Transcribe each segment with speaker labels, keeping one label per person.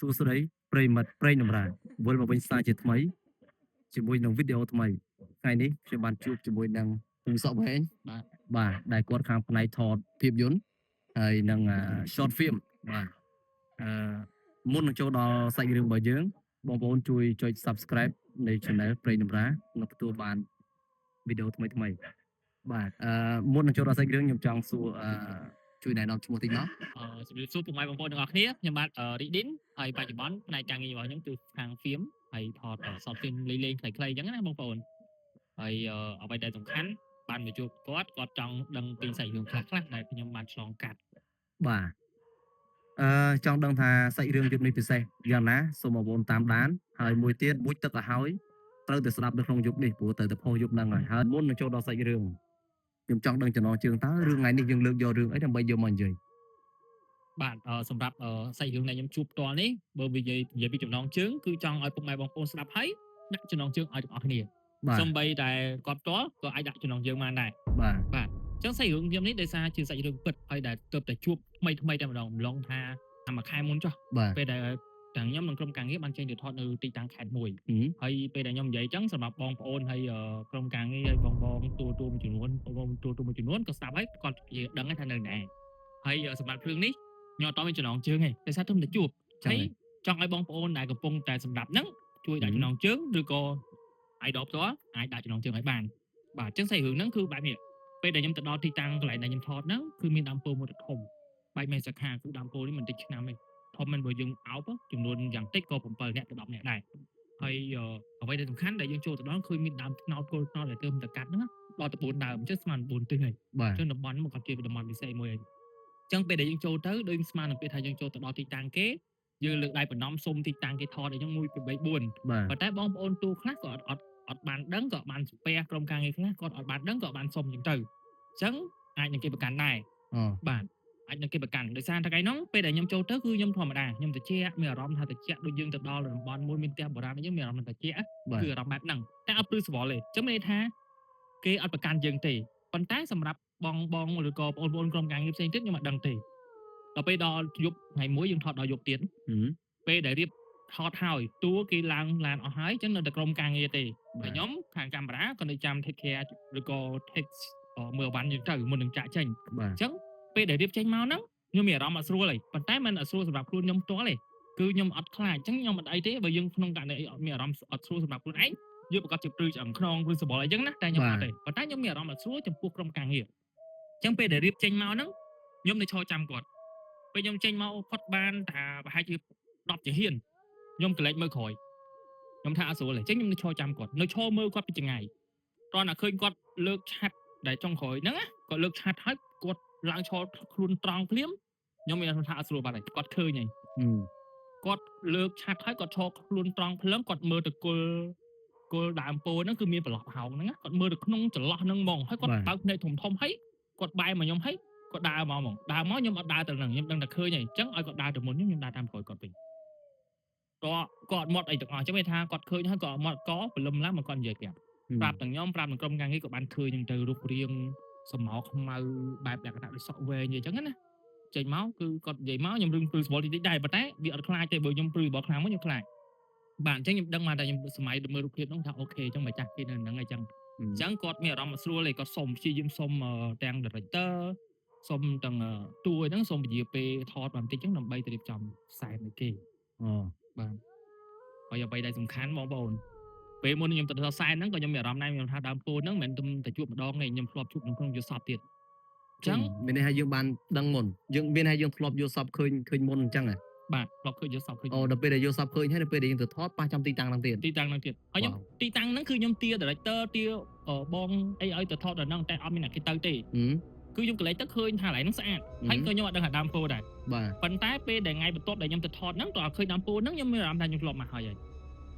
Speaker 1: សួស្តីប្រិយមិត្តព្រេងតម្រាវិលមកវិញសារជាថ្មីជាមួយនឹងវីដេអូថ្មីថ្ងៃនេះខ្ញុំបានជួបជាមួយនឹងពូសក់វែង
Speaker 2: បាទ
Speaker 1: បាទដែលគាត់ខាងផ្នែកថតភាពយន្តហើយនឹង short film បាទអឺមុននឹងចូលដល់សាច់រឿងរបស់យើងបងប្អូនជួយចុច Subscribe នៃ Channel ព្រេងតម្រានិងទទួលបានវីដេអូថ្មីថ្មីៗបាទអឺមុននឹងចូលដល់សាច់រឿងខ្ញុំចង់សួរអឺជួយណែនាំឈ្មោះតិចមក
Speaker 2: ជំរាបសួរពុកម៉ែបងប្អូនទាំងអស់គ្នាខ្ញុំបាទរីឌិនហើយបច្ចុប្បន្នផ្នែកការងាររបស់ខ្ញុំគឺខាង film ហើយថត short film លេងៗខ្លីៗអញ្ចឹងណាបងប្អូនហើយអ្វីដែលសំខាន់បានមកជួបគាត់គាត់ចង់ដឹងពីសាច់រឿងខ្លះៗដែលខ្ញុំបានឆ្លងកាត់
Speaker 1: បាទអឺចង់ដឹងថាសាច់រឿងយប់នេះពិសេសយ៉ាងណាសូមបងប្អូនតាមដានហើយមួយទៀតមួយទឹកឲ្យហើយត្រូវតែស្ដាប់នៅក្នុងយប់នេះព្រោះត្រូវតែផុសយប់ហ្នឹងហើយហើយមុននឹងចូលដល់សាច់រឿងខ្ញុំចង់ដឹងចំណងជើងតើរឿងថ្ងៃនេះយើងលើកយករឿងអីដើម្បីយកមកនិយាយ
Speaker 2: បាទសម្រាប់សាច់រឿងដែលខ្ញុំជួបផ្ទាល់នេះបើនិយាយពីចំណងជើងគឺចង់ឲ្យពុកម៉ែបងប្អូនស្ដាប់ហើយដាក់ចំណងជើងឲ្យទាំងអស់គ្នា
Speaker 1: បាទ
Speaker 2: សូម្បីតែគាត់ផ្ទាល់ក៏អាចដាក់ចំណងជើងបានដែរ
Speaker 1: បាទ
Speaker 2: បាទអញ្ចឹងសាច់រឿងខ្ញុំនេះដោយសារជាសាច់រឿងពិតហើយដែលទើបតែជួបថ្មីថ្មីតែម្ដងម្លងថាមួយខែមុនចុះ
Speaker 1: បាទ
Speaker 2: ពេលដែលទាំងខ្ញុំនិងក្រុមការងារបានចេញទៅថតនៅទីតាំងខេត្តមួយ
Speaker 1: ហឹម
Speaker 2: ហើយពេលដែលខ្ញុំនិយាយអញ្ចឹងសម្រាប់បងប្អូនហើយក្រុមការងារហើយបងបងទូទូមួយចំនួនបងទូទូមួយចំនួនក៏ស្ដាប់ហើយគាត់និយាយដឹងថានៅណាហើយសម្រាប់រឿងនេះខ្ញុំអត់មានចំណងជើងទេដោយសារទើបតែជួប
Speaker 1: ចឹង
Speaker 2: ហើយចង់ឲ្យបងប្អូនដែលកំពុងតែសម្រាប់ហ្នឹងជួយដាក់ចំណងជើងឬក៏ idol ផ្ទាល់អាចដាក់ចំណងជើងឲ្យបានបាទអញ្ចឹងសាច់រឿងហ្នឹងគឺបែបនេះពេលដែលខ្ញុំទៅដល់ទីតាំងកន្លែងដែលខ្ញុំថតហ្នឹងគឺមានដើមពោធិ៍មួយដ៏ធំបែបមេសាខាគឺដើមពោធិ៍នេះមិនតិចឆ្នាំទេធំមិនបើយើងអោបចំនួនយ៉ាងតិចក៏7នាក់ទៅ10នាក់ដែរហើយអ្វីដែលសំខាន់ដែលយើងចូលទៅដល់ឃើញមានដើមត្នោតគល់ត្នោតដែលទើបតែកាត់ហ្នឹងដល់ទៅ4ដើមអញ្ចឹងស្មាន4ទិសហើយ
Speaker 1: បាទ
Speaker 2: អញ្ចឹងតំបន់ហ្នឹងមកគាត់ជាតំបន់ពិសេសមួយហើយអញ្ចឹងពេលដែលយើងចូលទៅដូចស្មាននឹងពេលថាយើងចូលទៅដល់ទីតាំងគេយើងលើកដៃបណ្ដំសុំទីតាំងគេថតអីចឹង1 2 3 4
Speaker 1: បាទ
Speaker 2: ប៉ុន្តែបងប្អូនទូខ្លះក៏អត់អត់អត់បានដឹងក៏បានស្ពះក្រុមការងារខ្លះគាត់អត់បានដឹងក៏បានសុំចឹងទៅអញ្ចឹងអាចនឹងគេប្រកាន់ដែរ
Speaker 1: អូ
Speaker 2: បាទអាចនឹងគេប្រកាន់ដោយសារថ្ងៃហ្នឹងពេលដែលខ្ញុំចូលទៅគឺខ្ញុំធម្មតាខ្ញុំត្រជាក់មានអារម្មណ៍ថាត្រជាក់ដូចយើងទៅដល់តំបន់មួយមានផ្ទះបុរាណអីចឹងមានអារម្មណ៍ថាត្រជាក់
Speaker 1: បាទ
Speaker 2: គឺអារម្មណ៍បែបហ្នឹងតែអត់ព្រឺស្វល់ទេអញ្ចឹងមានន័យថាគេអត់ប្រកាន់យើងទេប៉ុន្តែសម្រាប់បងបងឬក៏បងប្អូនក្រុមការងារផ្សេងទៀតខ្ញុំអត់ដឹងទេដល់ពេលដល់យប់ថ្ងៃមួយយើងថតដល់យប់ទៀត
Speaker 1: ហឹម
Speaker 2: ពេលដែលរៀបថតហើយតួគេឡើងឡានអស់ហើយអញ្ចឹងនៅតែក្រុមការងារទេ
Speaker 1: បាទ
Speaker 2: តែខ្ញុំខាងកាមេរ៉ាក៏នៅចាំ take care ឬក៏ take មើលអវ៉ាន់យើងទៅមុននឹងចាក់ចេញ
Speaker 1: បាទ
Speaker 2: អញ្ចឹងពេលដែលរៀបចេញមកហ្នឹងខ្ញុំមានអារម្មណ៍អត់ស្រួលហើយប៉ុន្តែមិនអត់ស្រួលសម្រាប់ខ្លួនខ្ញុំផ្ទាល់ទេគឺខ្ញុំអត់ខ្លាចអញ្ចឹងខ្ញុំអត់អីទេបើយើងក្នុងករណីអត់មានអារម្មណ៍អត់ស្រួលសម្រាប់ខ្លួនឯងយើងប្រកាសជាព្រឺឆ្អឹងខ្នងព្រឺសបល់អីចឹងណាតែខ្ញុំអត់ទេប៉ុន្តែខ្ញុំមានអារម្មណ៍អត់ស្រួលចំពោះក្រុមការងារអញ្ចឹងពេលដែលរៀបចេញមកហ្នឹងខ្ញុំនៅឈរចាំគាត់ពេលខ្ញុំចេញមកផុតបានថាប្រហែលជា10ជាហ៊ានខ្ញុំក្លែកមើលក្រោយខ្ញុំថាអត់ស្រួលទេអញ្ចឹងខ្ញុំនៅឈរចាំគាត់នៅឈរមើលគាត់ពីចម្ងាយតោះតែឃើញគាត់លើកឆាត់ដែលចុងក្រោយហ្នឹងណាគាត់លើកឆាត់ហើយគាត់ឡើងឈរខ្លួនត្រង់ភ្លាមខ្ញុំមានអារម្មណ៍ថាអត់ស្រួលបាត់ហើយគាត់ឃើញហើយ
Speaker 1: ហឹម
Speaker 2: គាត់លើកឆាត់ហើយគាត់ឈរខ្លួនត្រង់ភ្លើងគាត់មើលទៅគល់គល់ដើមពោធិ៍ហ្នឹងគឺមានប្រឡោះប្រហោងហ្នឹងណាគាត់មើលទៅក្នុងចន្លោះហ្នឹងហ្មងហើយគាត់បើកភ្នែកធំធំហើយគាត់បែរមកខ្ញុំហើយគាត់ដើរមកហ្មងដើរមកខ្ញុំអត់ដើរទៅហ្នឹងខ្ញុំដឹងតែឃើញហើយអញ្ចឹងឲ្យគាត់ដើរទៅមុនខ្ញុំខ្ញុំដើរតាមក្រោយគាត់វិញគាត់គាត់អត់មាត់អីទាំងអស់អញ្ចឹងមានថាគាត់ឃើញហើយគាត់អត់មាត់កព្រលឹមឡើងមកគាត់និយាយប្រាប់ប្រាប់ទាំងខ្ញុំប្រាប់ទាំងក្រុមការងារក៏បានឃើញហ្នឹងទៅរូបរាងសម្ោខ្មៅបែបលក្ខណៈដូចសក់វែងអញ្ចឹងណាចេញមកគឺគាត់និយាយមកខ្ញុំរឿងព្រឺសម្បុរតិចៗដែរប៉ុន្តែវាអត់ខ្លាចទេបើខ្ញុំព្រឺសម្បុរខ្លាំងមកខ្ញុំខ្លាចបាទអញ្ចឹងខ្ញុំដឹងមកតែខ្ញុំសម័យមើលរូបភាពហ្នឹងថាOK អញ្ចឹងម្ចាស់គេនៅហ្នឹងអញ្ចឹងអញ្ចឹងគាត់មានអារម្មណ៍អត់ស្រួលទេគាត់សុំព្យាយាមសុំទាំង director សុំទាំងតួហ្នឹងសុំពជាពេលថតបន្តិចអញ្ចឹងដើម្បីទៅរៀបចំខ្សែនៃគេ
Speaker 1: អូ
Speaker 2: បាទហើយអ្វីដែលសំខាន់បងប្អូនពេលមុនខ្ញុំទៅដល់សែនហ្នឹងក៏ខ្ញុំមានអារម្មណ៍ដែរខ្ញុំថាដើមពោធិ៍ហ្នឹងមិនមែនតែជួបម្ដងទេខ្ញុំធ្លាប់ជួបនៅក្នុងយល់សពទៀតអញ្ចឹង
Speaker 1: មានន័យថាយើងបានដឹងមុនយើងមានន័យថាយើងធ្លាប់យល់សពឃើញឃើញមុនអញ្ចឹងហ៎
Speaker 2: បាទធ្លាប់ឃើញយល់សពឃើញ
Speaker 1: អូដល់ពេលដែលយល់សពឃើញហើយដល់ពេលដែលយើងទៅថតប៉ះចំទីតាំងហ្នឹងទៀត
Speaker 2: ទីតាំងហ្នឹងទៀតហើយខ្ញុំទីតាំងហ្នឹងគឺខ្ញុំទា director ទាបងអីឲ្យទៅថតដល់ហ្នឹងតែអត់មានអ្នកគេទៅទេ
Speaker 1: ហឹម
Speaker 2: គឺខ្ញុំកន្លែងទៅឃើញថាកន្លែងហ្នឹងស្អាតហើយក៏ខ្ញុំអត់ដឹងថាដើមពោធិ៍ដែរ
Speaker 1: បាទ
Speaker 2: ប៉ុន្តែពេលដែលថ្ងៃបន្ទាប់ដែលខ្ញុំទៅថតហ្នឹងតើឃើញដើមពោធិ៍ហ្នឹងខ្ញុំមានអារម្មណ៍ថាខ្ញុំធ្លាប់មកហើយហើយ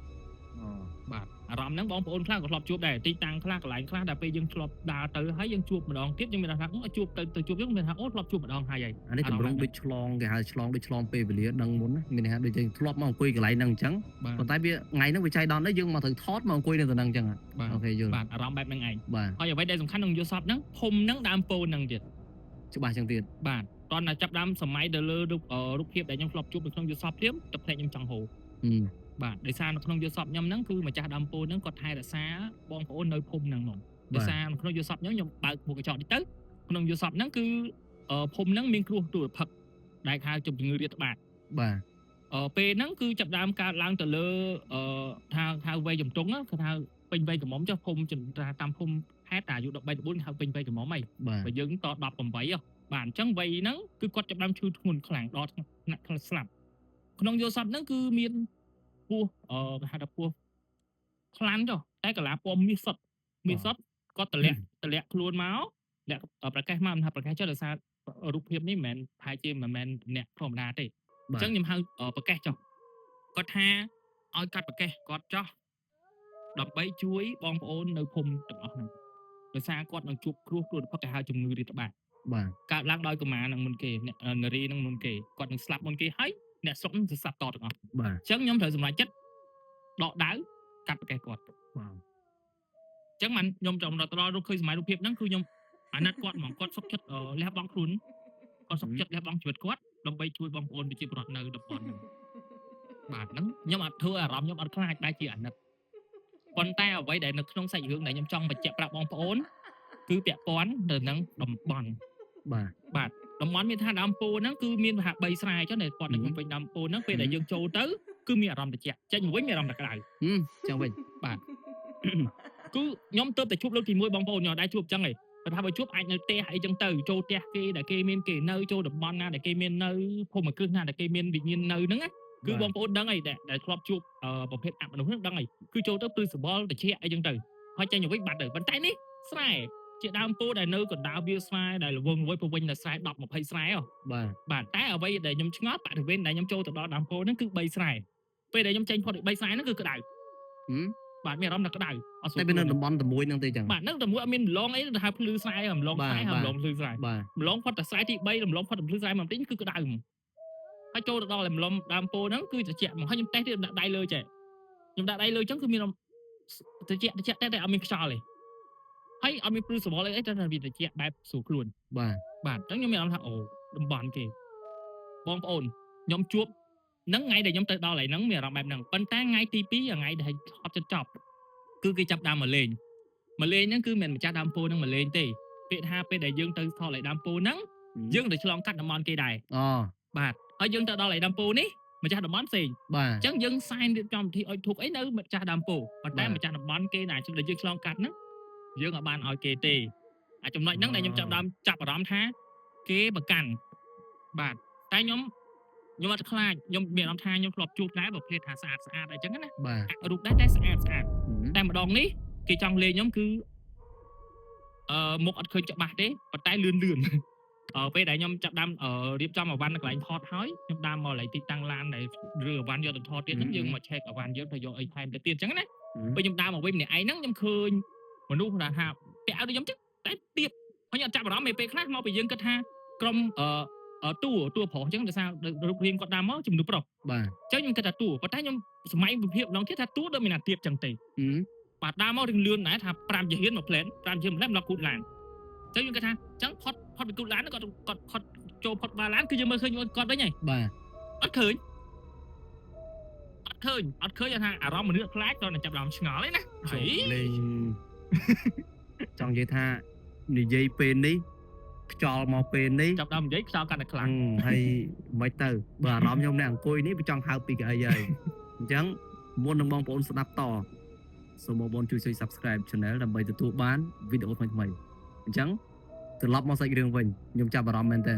Speaker 1: អូ
Speaker 2: បាទអារម្មណ៍ហ្នឹងបងប្អូនខ្លះក៏ធ្លាប់ជួបដែរទីតាំងខ្លះកន្លែងខ្លះដែលពេលយើងធ្លាប់ដើរទៅហើយយើងជួបម្ដងទៀតយើងមានអារម្មណ៍ថាជួបទៅទៅជួបយើងមានថាអូធ្លាប់ជួបម្ដងហើយហើយ
Speaker 1: អានេះតម្រង់ដូចឆ្លងគេហៅឆ្លងដូចឆ្លងពេលវេលាដឹងមុនណាមានន័យថាដូចយើងធ្លាប់មកអង្គុយកន្លែងហ្នឹងអញ្ចឹង
Speaker 2: បាទ
Speaker 1: ប៉ុន្តែវាថ្ងៃហ្នឹងវាចៃដន្យដែរយើងមកត្រូវថតមកអង្គុយនៅទៅហ្នឹងអញ្ចឹង
Speaker 2: បាទ
Speaker 1: OK យល់
Speaker 2: បាទអារម្មណ៍បែបហ្នឹងឯង
Speaker 1: បាទ
Speaker 2: ហើយអ្វីដែលសំខាន់ក្នុងយល់សពហ្នឹងភូមិហ្នឹងដើមពោធិ៍ហ្នឹងទៀត
Speaker 1: ច្បាស់ចឹងទៀត
Speaker 2: បាទ តោះតែចាប់ដើមសម័យទៅលើរូបរូបភាពដែលខ្ញុំធ្លាប់ជួបនៅក្នុងយល់សពព្រាមទឹកភ្នែកខ្ញុំចង់ហូរបាទដោយសារនៅក្នុងយល់សពខ្ញុំហ្នឹងគឺម្ចាស់ដើមពោហ្នឹងគាត់ថែរក្សាបងប្អូននៅភូមិហ្នឹងហ្មងដោយសារនៅក្នុងយល់សពខ្ញុំខ្ញុំបើកមុខកញ្ចក់នេះទៅក្នុងយល់សពហ្នឹងគឺភូមិហ្នឹងមានគ្រោះទុរភិក្សដែលហៅជំងឺរាតត្បាត
Speaker 1: បាទព
Speaker 2: េលហ្នឹងគឺចាប់ដើមកើតឡើងទៅលើថាហៅវ័យជំទង់គឺថាពេញវ័យក្រមុំចុះភូមិតាមភូមិខេត្តអាយុ13 14ហៅពេញវ័យក្រមុំហីបើយើងត18ហ៎បាទអញ្ចឹងវ័យហ្នឹងគឺគាត់ចាប់ដើមឈឺធ្ងន់ខ្លាំងដល់ថ្នាក់ស្លាប់ក្នុងយល់សពហ្នឹងគឺមានពោះគេហៅថាពោះខ្លាន់ចុះតែកាឡាពណ៌មាសសុតមាសសុតគាត់តម្លាក់ខ្លួនមកលាក់ប្រកេះមកមិនថាប្រកេះចុះដោយសាររូបភាពនេះមិនមែនប្រហែលជាមិនមែនអ្នកធម្មតាទេអញ្ចឹងខ្ញុំហៅប្រកេះចុះគាត់ថាឲ្យកាត់ប្រកេះគាត់ចុះដើម្បីជួយបងប្អូននៅភូមិទាំងអស់ហ្នឹងដោយសារគាត់នឹងជួបគ្រោះគ្រោះផុតគេហៅជំងឺរាតត្បាត
Speaker 1: បាទក
Speaker 2: ើតឡើងដោយកុមារនឹងមុនគេអ្នកនារីនឹងមុនគេគាត់នឹងស្លាប់មុនគេហើយអ្នកស្រុកនឹងស្លាប់តទាំងអស់
Speaker 1: បាទអ
Speaker 2: ញ្ចឹងខ្ញុំត្រូវសម្រេចចិត្តដកដាវកាត់ប្រកេះគាត់ប
Speaker 1: ាទ
Speaker 2: អញ្ចឹងបានខ្ញុំចង់ដល់ដល់ឃើញសម័យរូបភាពហ្នឹងគឺខ្ញុំអាណិតគាត់ហ្មងគាត់សុខចិត្តលះបង់ខ្លួនគាត់សុខចិត្តលះបង់ជីវិតគាត់ដើម្បីជួយបងប្អូនប្រជាពលរដ្ឋនៅតំបន់ហ្នឹងបាទហ្នឹងខ្ញុំអត់ធ្វើអារម្មណ៍ខ្ញុំអត់ខ្លាចបែរជាអាណិតប៉ុន្តែអ្វីដែលនៅក្នុងសាច់រឿងដែលខ្ញុំចង់បញ្ជាក់ប្រាប់បងប្អូនគឺពាក់ព័ន្ធទៅនឹងតំបន់ប
Speaker 1: ាទ
Speaker 2: បាទតំបន់មានថាដើមពោហ្នឹងគឺមានប្រហែល3ស្រែចុះនៅគាត់នៅក្នុងវិញដើមពោហ្នឹងពេលដែលយើងចូលទៅគឺមានអារម្មណ៍ត្រជាក់ចេញវិញមានអារម្មណ៍តែក្តៅ
Speaker 1: ចឹងវិញ
Speaker 2: បាទគឺខ្ញុំទៅតែជួបលើកទី1បងប្អូនខ្ញុំអត់ដែរជួបចឹងឯងបើថាបើជួបអាចនៅផ្ទះអីចឹងទៅចូលផ្ទះគេដែលគេមានគេនៅចូលតំបន់ណាដែលគេមាននៅភូមិគ្រឹះណាដែលគេមានវិញ្ញាណនៅហ្នឹងណាគឺបងប្អូនដឹងអីដែលធ្លាប់ជួបប្រភេទអមនុស្សហ្នឹងដឹងអីគឺចូលទៅព្រឺសបល់ត្រជាក់អីចឹងទៅហើយចេញវិញបាត់ទៅប៉ុន្តែនេះស្រែជាដើមពោដែលនៅកណ្ដាលវាលស្រែដែលល្វឹងល្វើយទៅវិញដល់ស្រែ10 20ស្រែហ៎
Speaker 1: បាទប
Speaker 2: ាទតែអ្វីដែលខ្ញុំឆ្ងល់បរិវេណដែលខ្ញុំចូលទៅដល់ដើមពោហ្នឹងគឺ3ស្រែពេលដែលខ្ញុំចេញផុតពី3ស្រែហ្នឹងគឺក្តៅបាទមានអារម្មណ៍ថាក្តៅអ
Speaker 1: ត់ស្រួលតែវានៅតំបន់តែមួយហ្នឹងទេចឹងប
Speaker 2: ាទនៅតែមួយអត់មានម្លងអីទៅហៅភ្លឺស្រែម្លងស្រែហើយម្លងភ្លឺស្រែម្លងផុតតែស្រែទី3ម្លងផុតតែភ្លឺស្រែមកបន្តិចគឺក្តៅហ្មងហើយចូលទៅដល់ម្លងដើមពោហ្នឹងគឺត្រជាក់ហ្មងហើយខ្ញុំតេស្តទៀតដាក់ដៃលើចេះខ្ញុំដាក់ដៃលើចឹងគឺមានត្រជាក់ត្រជាក់តែអត់មានខ្យល់ទេហើយអត់មានព្រឺសបល់អីតែវាត្រជាក់បែបស្រួលខ្លួនប
Speaker 1: ាទ
Speaker 2: បាទអញ្ចឹងខ្ញុំមានអារម្មណ៍ថាអូតំបន់គេបងប្អូនខ្ញុំជួបហ្នឹងថ្ងៃដែលខ្ញុំទៅដល់ហើយហ្នឹងមានអារម្មណ៍បែបហ្នឹងប៉ុន្តែថ្ងៃទី2ថ្ងៃដែលអត់ចិត្តចប់គឺគេចាប់ដើមមកលេងហ្នឹងគឺមិនម្ចាស់ដើមពោហ្នឹងមកលេងទេពាក្យថាពេលដែលយើងទៅថតឲ្យដើមពោហ្នឹងយើងទៅឆ្លងកាត់តំបន់គេដែរអ
Speaker 1: ូប
Speaker 2: ាទហើយយើងទៅដល់ឲ្យដើមពោនេះម្ចាស់តំបន់ផ្សេង
Speaker 1: បាទអ
Speaker 2: ញ្ចឹងយើងសែនរៀបចំពិធីអុជធូបអីនៅម្ចាស់ដើមពោប៉ុន្តែម្ចាស់តំបន់គេណាដែលយើងឆ្លងកាត់ហ្នឹងយើងអត់បានឲ្យគេទេអាចំណុចហ្នឹងដែលខ្ញុំចាប់ដើមចាប់អារម្មណ៍ថាគេប្រកាន់បាទតែខ្ញុំអត់ខ្លាចខ្ញុំមានអារម្មណ៍ថាខ្ញុំធ្លាប់ជួបដែរប្រភេទថាស្អាតស្អាតអីចឹងណារូបដែរតែស្អាតស្អាតតែម្ដងនេះគេចង់លេងខ្ញុំគឺមុខអត់ឃើញច្បាស់ទេប៉ុន្តែលឿនលឿនពេលដែលខ្ញុំចាប់ដើមរៀបចំអវ៉ាន់នៅកន្លែងថតហើយខ្ញុំដើមមកកន្លែងទីតាំងឡានដែលឬអវ៉ាន់យកទៅថតទៀតហ្នឹងយើងមកឆែកអវ៉ាន់យើងទៅយកអីថែមទៅទៀតចឹងណាពេលខ្ញុំដើមមកវិញម្នាក់ឯងហ្នឹងខ្ញុំឃើញមនុស្សថាពាក់អាវដូចខ្ញុំចឹងតែទៀបហើយខ្ញុំអត់ចាប់អារម្មណ៍ពេលខ្លះមកពីយើងគិតថាក្រុមតួប្រុសអញ្ចឹងដោយសាររូបរាងគាត់ដើមមកជំនួសប្រុស
Speaker 1: បាទអ
Speaker 2: ញ្ចឹងខ្ញុំគិតថាតួប៉ុន្តែខ្ញុំសម័យវិភាគម្ដងទៀតថាតួដូចមានអាទៀបចឹងទេបាទដើមមករឿងលឿនដែរថា5ជាហ៊ានមកផ្លែន5ជាហ៊ានមកផ្លែនមកគូតឡានអញ្ចឹងខ្ញុំគិតថាអញ្ចឹងផុតពីគូតឡានគាត់គាត់ផុតចូលផុតបាឡានគឺយើងមើលឃើញគាត់វិញហើយប
Speaker 1: ាទ
Speaker 2: អត់ឃើញអត់ឃើញថាអារម្មណ៍មនុស្សខ្លាចគាត់នឹងចាប់អារម្មណ៍ឆ្ងល់ឯណា
Speaker 1: លេងចង់និយាយថានិយាយពេលនេះខ្យល់មកពេលនេះច
Speaker 2: ាប់ដើមនិយាយខ្យល់កាន់តែខ្លាំង
Speaker 1: ហើយមិនទៅបើអារម្មណ៍ខ្ញុំអ្នកអង្គុយនេះវាចង់ហើបពីកៅអីហើយអញ្ចឹងមុននឹងបងប្អូនស្ដាប់តសូមបងប្អូនជួយ Subscribe Channel ដើម្បីទទួលបានវីដេអូថ្មីៗអញ្ចឹងត្រឡប់មកសាច់រឿងវិញខ្ញុំចាប់អារម្មណ៍មែនតើ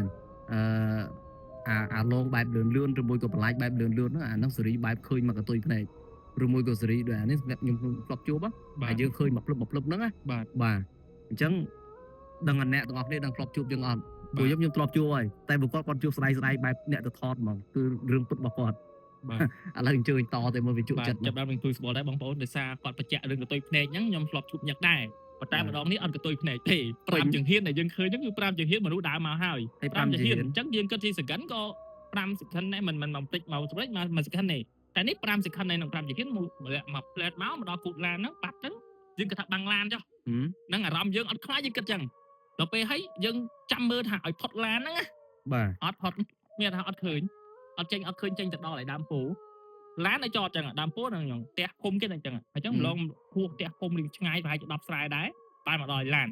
Speaker 1: អាលងបែបលឿនលឿនឬមួយក៏បន្លាចបែបលឿនលឿនហ្នឹងអាហ្នឹងសេរីបែបឃើញមកកតុយភ្នែកឬមួយក៏សេរីដូចអានេះសម្រាប់ខ្ញុំធ្លាប់ជួបហើយយើងឃើញមកភ្លឹបមកភ្លឹបហ្នឹងណា
Speaker 2: បាទប
Speaker 1: ាទអញ្ចឹងដឹងអ្នកទាំងអស់គ្នាដឹងធ្លាប់ជួបយើងអត់ព្រោះខ្ញុំធ្លាប់ជួបហើយតែបើគាត់ជួបស្ដាយស្ដាយបែបអ្នកទៅថតហ្មងគឺរឿងពិតរបស់គាត់
Speaker 2: បាទឥ
Speaker 1: ឡូវអញ្ជើញតទៅមើលវាជក់ចិត្តច
Speaker 2: ាប់ដើមនឹងទួយស្បល់ដែរបងប្អូនដោយសារគាត់បញ្ជាក់រឿងកតុយភ្នែកហ្នឹងខ្ញុំធ្លាប់ជួបញឹកដែរប៉ុន្តែម្ដងនេះអត់កតុយភ្នែកទេ5ចង្ហៀនដែលយើងឃើញហ្នឹងគឺ5ចង្ហៀនមនុស្សដើរមកហើយ5ចង្ហៀនអញ្ចឹងយើងគិតជាសកិនក៏5សកិនដែរមិនមកតិចមកសម្រេចមកសកិនទេតែនេះ5សកិននៅក្នុង5ចង្ហៀនមកផ្លែតមកដល់គូតឡានហ្នឹងបាត់ទៅយើងគិតថាបាំងឡានចុះហ្នឹងអារម្មណ៍យើងអត់ខ្លាចយើងគិតចឹងដល់ពេលហើយយើងចាំមើលថាឲ្យផុតឡានហ្នឹងណា
Speaker 1: បាទ
Speaker 2: អត់ផុតមានថាអត់ឃើញអត់ចេញអត់ឃើញចេញទៅដល់ឯដើមពោឡានឲ្យចតចឹងដើមពោហ្នឹងខ្ញុំផ្ទះភូមិគេហ្នឹងចឹងអញ្ចឹងម្លងហួសផ្ទះភូមិរៀងឆ្ងាយប្រហែលជា10ស្រែដែរបានមកដល់ឡាន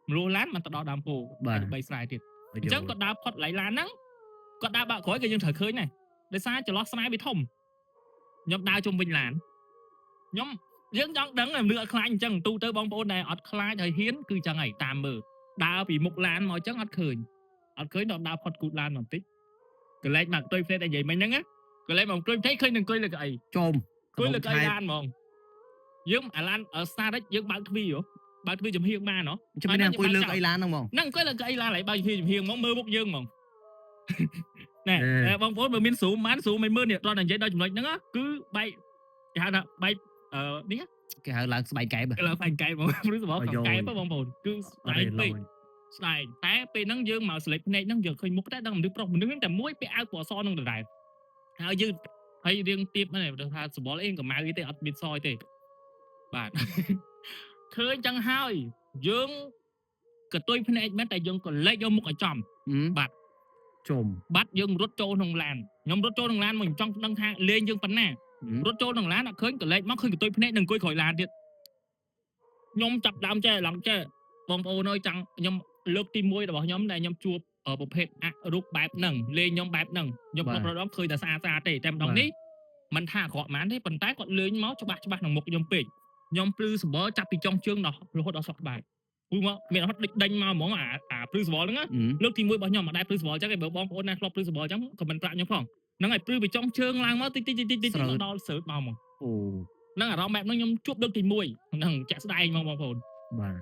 Speaker 2: មលួសឡានมันទៅដល់ដើមពោប្រហែលជា3ស្រែទៀតអញ្ចឹងគាត់ដើរផុតឡៃឡានហ្នឹងគាត់ដើរបាក់ក្រោយក៏យើងត្រូវឃើញដែរដោយសារចន្លោះស្រែវាធំខ្ញុំដើរជុំវិញឡានខ្ញុំយើងចង់ដឹងមនុស្សអត់ខ្លាចអញ្ចឹងទូទៅបងប្អូនដែលអត់ខ្លាចហើយហ៊ានគឺចឹងហើយតាមមើលដើរពីមុខឡានមកអញ្ចឹងអត់ឃើញអត់ឃើញដល់ដើរផុតគូតឡានបន្តិចកលែកមកអង្គុយផ្លេតតែនិយាយមិញហ្នឹងណាកលែកមកអង្គុយផ្លេតឃើញនឹងអង្គុយលើកៅអី
Speaker 1: ចុំ
Speaker 2: អង្គុយលើកៅអីឡានហ្មងយើងអាឡានស្តារិចយើងបើកទ្វារបើកទ្វារចំហៀងបានហ៎
Speaker 1: ចាំមានអង្គុយលើកៅអីឡានហ្នឹងហ្មង
Speaker 2: ហ្នឹងអង្គុយលើកៅអីឡានហើយបើកទ្វារចំហៀងហ្មងមើលមុខយើងហ្មងណែបងប្អូនបើមានស៊ូមបានស៊ូមមិនមើលនេះដល់តែនិយាយដល់ចំណុចហ្នឹងគឺបែកគេហៅថាបែកអឺនេះ
Speaker 1: គេហៅឡើងស្បែកកែប
Speaker 2: ឡើងស្បែកកែបហ្មងឬសបកកែបបងប្អូនគឺស្បែកពេកស្ដែងតែពេលហ្នឹងយើងមកស្លេកភ្នែកហ្នឹងយើងឃើញមុខតែដឹងមនុស្សប្រុសមនុស្សហ្នឹងតែមួយពាក់អាវពណ៌សហ្នឹងដដែលហើយយើងហើយរៀងទៀបហ្នឹងថាសបល់អីកម្ៅអីទេអត់មានសយទេបាទឃើញចឹងហើយយើងកតុយភ្នែកមែនតែយើងក៏លេចយកមុខឲ្យចំបាត់
Speaker 1: ជុំ
Speaker 2: បាត់យើងរត់ចូលក្នុងឡានខ្ញុំរត់ចូលក្នុងឡានមកខ្ញុំចង់ដឹងថាលេងយើងប៉ុណ្ណារត់ចូលក្នុងឡានអត់ឃើញក៏លេចមកឃើញកតុយភ្នែកនឹងអង្គុយក្រោយឡានទៀតខ្ញុំចាប់ដើមចេះឡើងចេះបងប្អូនអើយចង់ខ្ញុំលើកទី1របស់ខ្ញុំដែលខ្ញុំជួបប្រភេទអរូបបែបហ្នឹងលេងខ្ញុំបែបហ្នឹងខ្ញុំរត់ដងឃើញតែស្អាតស្អាតទេតែម្ដងនេះមិនថាអាក្រក់ហ្មងទេប៉ុន្តែគាត់លេងមកច្បាស់ច្បាស់ក្នុងមុខខ្ញុំពេកខ្ញុំព្រឺសម្បល់ចាប់ពីចុងជើងដល់រហូតដល់សក់ក្បាលព្រឺមកមានអត់ដេញដេញមកហ្មងអាព្រឺសម្បល់ហ្នឹងលើកទី1របស់ខ្ញុំមិនដែលព្រឺសម្បល់ចឹងឯងបើបងប្អូនណាធ្លាប់ព្រឺសម្បល់ចឹងក៏មិនប្រាក់ខ្ញុំផងហ្នឹងហើយព្រឺពីចុងជើងឡើងមកតិចតិចតិចតិចដល់សើតមកហ្មង
Speaker 1: អូ
Speaker 2: ហ្នឹងអារម្មណ៍បែបហ្នឹងខ្ញុំជួបលើកទី1ហ្នឹងចាក់ស្ដែងហ្មងបងប្អូន
Speaker 1: បាទ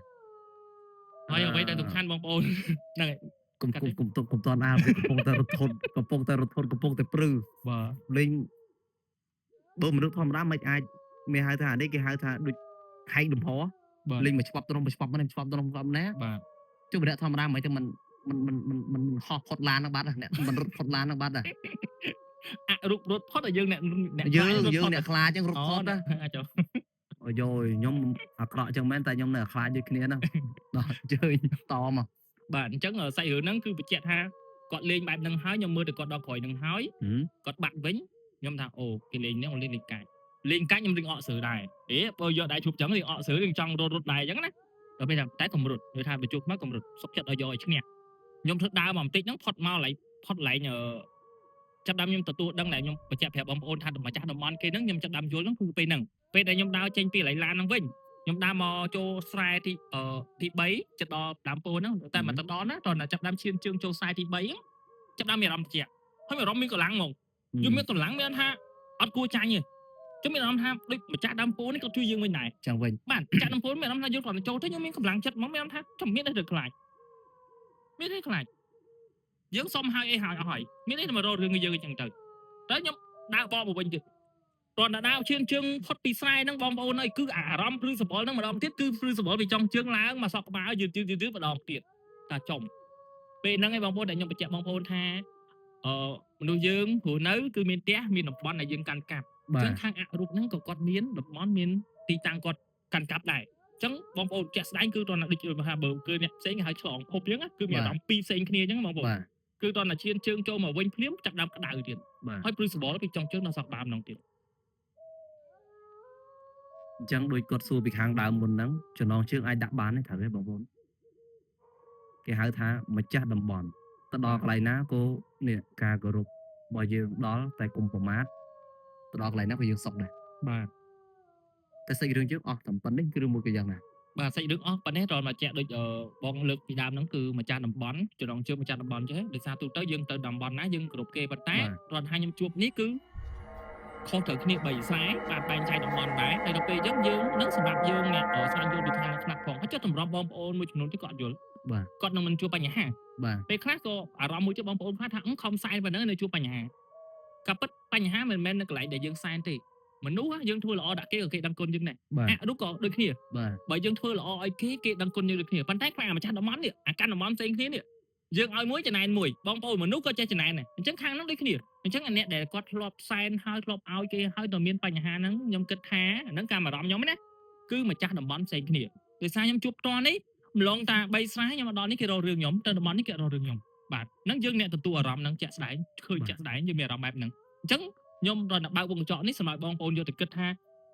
Speaker 2: ហើយអ្វីដែលសំខាន់បងប្អូនហ្នឹងហើយ
Speaker 1: កុំកុំកុំកុំតន់អាវាកំពុងតែរត់ធត់កំពុងតែរត់ធត់កំពុងតែព្រឺ
Speaker 2: បាទ
Speaker 1: លេងបើមនុស្សធម្មតាមិនអាចមានហៅថានេះគេហៅថាដូចហែកលំហលេងមកឆ្វាប់ត្រង់មកឆ្វាប់មកឆ្វាប់ត្រង់ឆ្វាប់ណា
Speaker 2: បាទ
Speaker 1: ចុះម្នាក់ធម្មតាមិនទៅមិនមិនមិនមិនហោះផុតឡានហ្នឹងបាត់អ្នកមិនរត់ផុតឡានហ្នឹងបាត់
Speaker 2: អរូបរត់ផុតឲ្យយើងអ្នកអ្នក
Speaker 1: យើងយើងអ្នកខ្លាចចឹងរត់ផុតណា
Speaker 2: ចុះ
Speaker 1: អូយខ្ញុំអាក្រក់ចឹងមែនតែខ្ញុំនៅខ្លាចដូចគ្នាណាដល់ជើញតមក
Speaker 2: បាទអញ្ចឹងសាច់រឿងហ្នឹងគឺបញ្ជាក់ថាគាត់លេងបែបហ្នឹងហើយខ្ញុំមើលទៅគាត់ដល់ក្រោយហ្នឹងហើយគាត់បាត់វិញខ្ញុំថាអូគេលេងហ្នឹងលេងលេងកាច់លេងកាច់ខ្ញុំលេងអកស្រើដែរអេបើយកដែរជប់ចឹងលេងអកស្រើលេងចង់រត់រត់ដែរអញ្ចឹងណាដល់ពេលថាតែកុំរត់និយាយថាបើជួបមកកុំរត់សុកចិត្តឲ្យយកឲ្យឈ្នះខ្ញុំធ្វើដើរមកបន្តិចហ្នឹងផុតមកឡៃផុតឡែងចាប់ដើមខ្ញុំទទួលដឹងដែលខ្ញុំបញ្ជាក់ប្រាប់បងប្អូនថាម្ចាស់តំបន់គេហ្នឹងខ្ញុំចាប់ដើមយល់ហ្នឹងគឺពេលហ្នឹងពេលដែលខ្ញុំដើរចេញពីឡៃឡានហ្នឹងវិញខ្ញុំដើរមកចូលស្រែទីទី3ចិត្តដល់ដើមពោហ្នឹងតែមិនទៅដល់ណាតោះតែចាប់ដើមឈានជើងចូលស្រែទី3ហ្នឹងចាប់ដើមមានអារម្មណ៍ត្រជាក់ហើយមានអារម្មណ៍មានកម្លាំងហ្មងយើងមានកម្លាំងមានថាអត់គួរចាញ់ទេចឹងមានអារម្មណ៍ថាដូចម្ចាស់ដើមពោនេះគាត់ជួយយើងវិញដែរ
Speaker 1: ចឹងវិញ
Speaker 2: បាទម្ចាស់ដើមពោមានអារម្មណ៍ថាយើងគ្រាន់តែចូលទៅខ្ញុំមានកម្លាំងចិត្តហ្មងមានអារម្មណ៍ថាចាំមានអីទៅខ្លាចមានអីខ្លាចយើងសុំហើយអីហើយអស់ហើយមានអីទៅមករករឿងយើងអញ្ចឹងទៅតែខ្ញុំដើរបកមកវិញទៀតតើដើរឈានជើងផុតពីស្រែហ្នឹងបងប្អូនអើយគឺអារម្មណ៍ព្រឺសម្បុរហ្នឹងម្ដងទៀតគឺព្រឺសម្បុរពីចុងជើងឡើងមកសក់ក្បាលយឺតយឺតយឺតម្ដងទៀតតាចំពេលហ្នឹងឯងបងប្អូនដែលខ្ញុំបញ្ជាក់បងប្អូនថាអឺមនុស្សយើងព្រោះនៅគឺមានផ្ទះមានតំបន់ដែលយើងកាន់កាប់អញ្ចឹងខាងអរូបហ្នឹងក៏គាត់មានតំបន់មានទីតាំងគាត់កាន់កាប់ដែរអញ្ចឹងបងប្អូនជាក់ស្ដែងគឺតើដូចថាបើគឺអ្នកផ្សេងគេហៅឆ្លងភពអញ្ចឹងគឺមានអារម្មណ៍ពីរផ្សេងគ្នាអញ្ចឹងបងប្អូនគឺតើឈានជើងចូលមកវិញភ្លាមចាប់ដើមក្តៅទៀតហើយព្រឺសម្បុរពីចុងជើងដល់សក់ក្បាលម្ដងទៀត
Speaker 1: អញ្ចឹងដូចគាត់សួរពីខាងដើមមុនហ្នឹងចំណងជើងអាចដាក់បានទេត្រូវទេបងប្អូនគេហៅថាម្ចាស់តំបន់ទៅដល់កន្លែងណាក៏នេះការគោរពរបស់យើងដល់តែគុំប្រមាថទៅដល់កន្លែងណាក៏យើងសុខដែរ
Speaker 2: បាទ
Speaker 1: តែសាច់រឿងយើងអស់តែប៉ុណ្្នេះគឺមួយក៏យ៉ាងណា
Speaker 2: បាទសាច់រឿងអស់ប៉ុណ្ណេះដល់មកជាក់ដូចបងលើកពីដើមហ្នឹងគឺម្ចាស់តំបន់ចំណងជើងម្ចាស់តំបន់ចេះដោយសារទូទៅយើងទៅតំបន់ណាយើងគោរពគេប៉ុន្តែរដ្ឋាខ្ញុំជួបនេះគឺខុសត្រូវគ្នា3ស្រែបាទបែងចែកតំបន់ដែរតែដល់ពេលអញ្ចឹងយើងនឹងសម្រាប់យើងអ្នកស្វែងយល់ពីខាងខ្លះផងហើយចុះតម្រាប់បងប្អូនមួយចំនួនទៀតគាត់អត់យល់
Speaker 1: បាទ
Speaker 2: គាត់នឹងមិនជួបបញ្ហា
Speaker 1: បាទ
Speaker 2: ពេលខ្លះក៏អារម្មណ៍មួយទៀតបងប្អូនខ្លះថាខំសែនប៉ុណ្ណឹងនៅជួបបញ្ហាក៏ពិតបញ្ហាមិនមែននៅកន្លែងដែលយើងសែនទេមនុស្សយើងធ្វើល្អដាក់គេក៏គេដឹងគុណយើងដែរអរុក៏ដូចគ្នាបើយើងធ្វើល្អឲ្យគេគេដឹងគុណយើងដូចគ្នាប៉ុន្តែខ្លាចម្ចាស់តំបន់នេះអាកាន់តំបន់ផ្សេងគ្នានេះយើងឲ្យមួយចំណែនមួយបងប្អូនមនុស្សក៏ចេះចំណែនដែរអញ្ចឹងខាងហ្នឹងដូចគ្នាអញ្ចឹងអាអ្នកដែលគាត់ធ្លាប់សែនហើយធ្លាប់ឲ្យគេហើយទៅមានបញ្ហាហ្នឹងខ្ញុំគិតថាហ្នឹងការអារម្មណ៍ខ្ញុំណាគឺម្ចាស់តំបន់ផ្សេងគ្នាដោយសារខ្ញុំជួបផ្ទាល់នេះម្លងតា3ស្រែខ្ញុំមកដល់នេះគេរករឿងខ្ញុំទៅតំបន់នេះគេរករឿងខ្ញុំ បាទហ្នឹងយើងអ្នកទទួលអារម្មណ៍ហ្នឹងជាក់ស្ដែងឃើញជាក់ស្ដែងយើងមានអារម្មណ៍បែបហ្នឹងអញ្ចឹងខ្ញុំរត់តែបើកវងកញ្ចក់នេះសម្រាប់បងប្អូនយកទៅគិតថា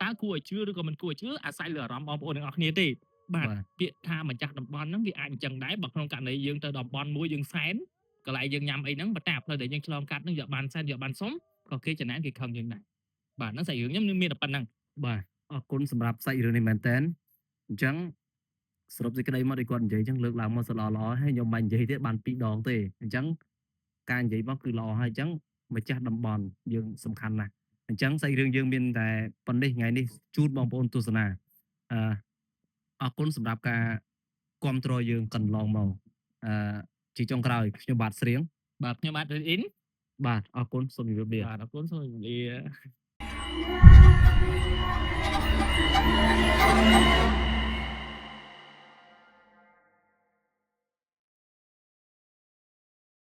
Speaker 2: តើគួរឲ្យជឿឬក៏មិនគួរឲ្យជឿអាស្រ័យលើអារម្មណ៍បងប្អូនទាំងអស់គ្នាទេបាទពាក្យថាម្ចាស់តំបន់ហ្នឹងវាអាចអញ្ចឹងដែរបើក្នុងករណីយើងទៅតំបន់មួយយើងសែនកន្លែងយើងញ៉ាំអីហ្នឹងប៉ុន្តែផ្លូវដែលយើងឆ្លងកាត់ហ្នឹងយកបានសែនយកបានសុំក៏គេចំណែនគេខឹងយើងដែរបាទហ្នឹងសាច់រឿងខ្ញុំមានតែប៉ុណ្្នឹង
Speaker 1: បាទអរគុណសម្រាប់សាច់រឿងនេះមែនតើអញ្ចឹងសរុបសេចក្តីមកដូចគាត់និយាយអញ្ចឹងលើកឡើងមកសល្អល្អហើយខ្ញុំមិននិយាយទៀតបាន2ដងទេអញ្ចឹងការនិយាយមកគឺល្អហើយអញ្ចឹងម្ចាស់តំបន់យើងសំខាន់ណាស់អញ្ចឹងសាច់រឿងយើងមានតែប៉ុណ្នេះថ្ងៃនេះជូនបងប្អូនទស្សនាអឺអរគុណសម្រាប់ការគ្រប់គ្រងយើងកន្លងមកអឺជាចុងក្រោយខ្ញុំបាទស្រៀង
Speaker 2: បាទខ្ញុំបាទអ៊ីន
Speaker 1: បាទអរគុណសូមជម្រាបលា
Speaker 2: បាទអរគុណសូមជម្រាបលា